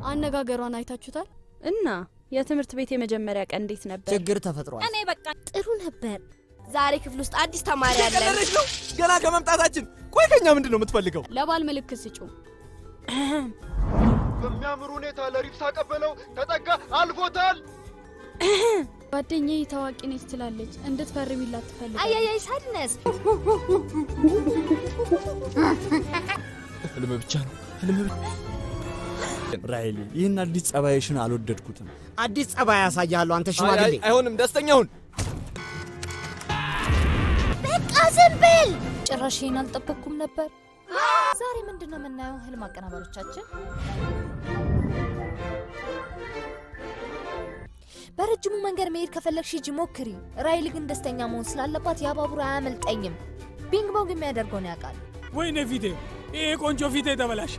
አነጋገሯን አይታችሁታል? እና የትምህርት ቤት የመጀመሪያ ቀን እንዴት ነበር? ችግር ተፈጥሯል። እኔ በቃ ጥሩ ነበር። ዛሬ ክፍል ውስጥ አዲስ ተማሪ አለን። እየቀለደች ነው ገና ከመምጣታችን። ቆይ ከኛ ምንድን ነው የምትፈልገው? ለባል ምልክት ስጩ። በሚያምር ሁኔታ ለሪፕስ አቀበለው። ተጠጋ፣ አልፎታል። ጓደኛዬ ታዋቂ ነች ትላለች፣ እንድትፈርሚላት ትፈልጋለች። አያያይ ሳድነስ። ህልም ብቻ ነው፣ ህልም ብቻ። ራይሊ፣ ይህን አዲስ ጸባይሽን አልወደድኩትም። አዲስ ጸባይ ያሳያለሁ። አንተ ሽማግሌ። አይሆንም፣ ደስተኛ ሁን። በቃ ዝም በል። ጭራሽ ይሄን አልጠበቅኩም ነበር። ዛሬ ምንድን ነው የምናየው? ህልም አቀናባሪዎቻችን በረጅሙ መንገድ መሄድ ከፈለግሽ ሂጂ ሞክሪ። ራይል ግን ደስተኛ መሆን ስላለባት ያ ባቡር አያመልጠኝም። ቢንግ ቦንግ የሚያደርገውን ያውቃል። ወይኔ ፊቴ፣ ይሄ ቆንጆ ፊቴ ተበላሽ።